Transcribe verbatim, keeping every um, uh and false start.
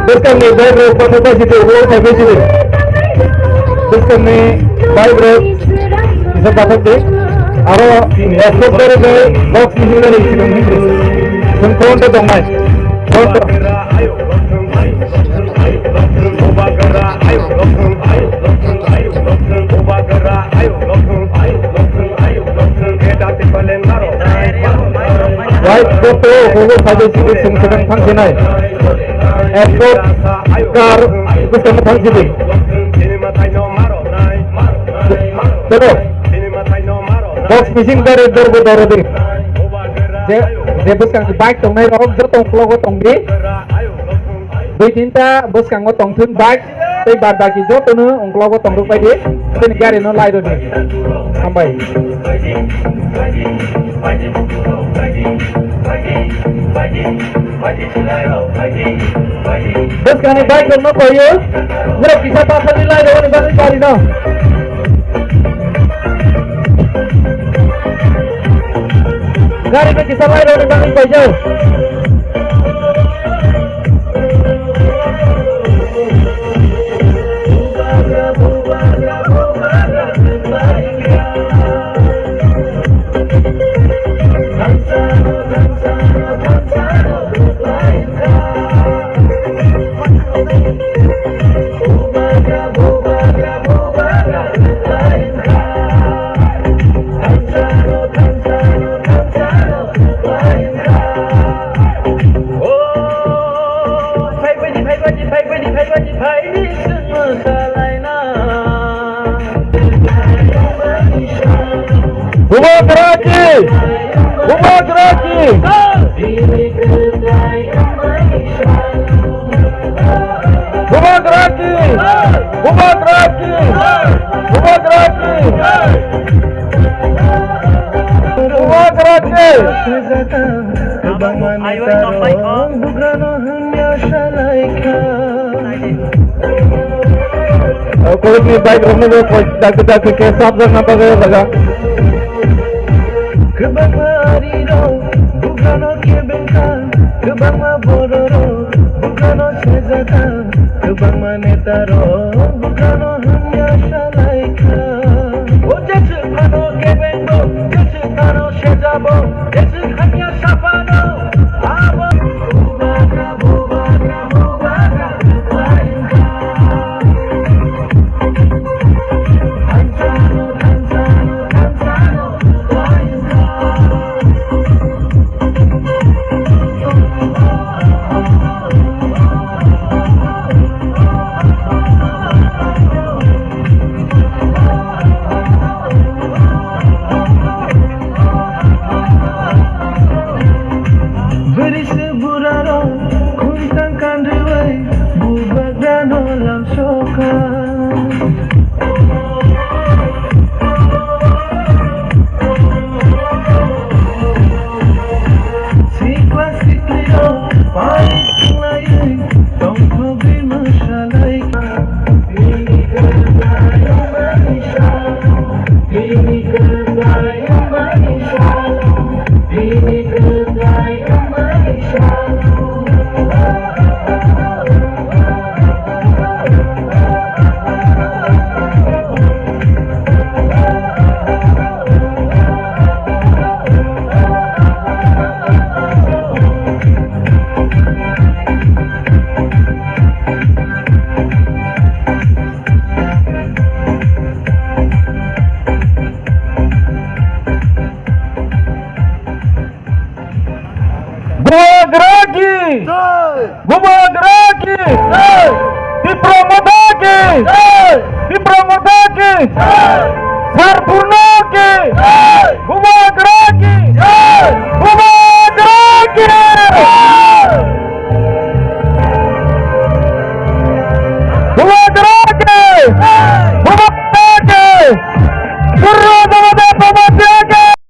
Bwskangni bike rok pathak bai sidi, ulo thai bai sidi. Bwskangni bike rok kisa pathak di. Aro escort gari bai box ni hinwi rwi sidi. Chwng front o tongnai. Front o. Right, foto, foto, side side sung sung thang sinai. Escort car, kusum thang sidi. Chalo. Box missing dari dorbo doro di. Je, je bwskang bike tongnai rok joto uklok o tong di. Dui tinta bwskango tongthun bike tei bad baki jotono uklok o tong rwk bai di. Chini gari no lai rw di. Hambai. Bwskangni bike rok no koyo. Borok kisa pasal ni lai rw ni bagwi gari no. Gari no kisa lai rw ni bagwi koyo. Bubagraki! Bubagraki! Bubagraki! Bubagraki! Bubagraki! Bubagraki! Kwbangma netarok bugrano hwnwi asa laikha. Khoroknwi bike rokno bo dakti dakti khe sabjakna bagwi o jaga. Kwbangma arirok bugrano kebengkha, kwbangma bororok bugrano sejakha, kwbangma netarok bugrano hwnwi asa laikha. O jeswk phano kebengo, jeswk phano sejabo, jeswk hamya saphano, abo. Bwrwi se burarok khungtang kanrwi bubagrano lamsokha. Sikla siklirok pai khlaiwi tongthogwi mwsalaikha. Bubagraki! Jai! Bubagraki! Jai! Tipra Motha ki! Jai! Tipra Motha ki! Jai! Sar Purno ki! Jai! Bubagraki! Jai! Bubagraki! Jai!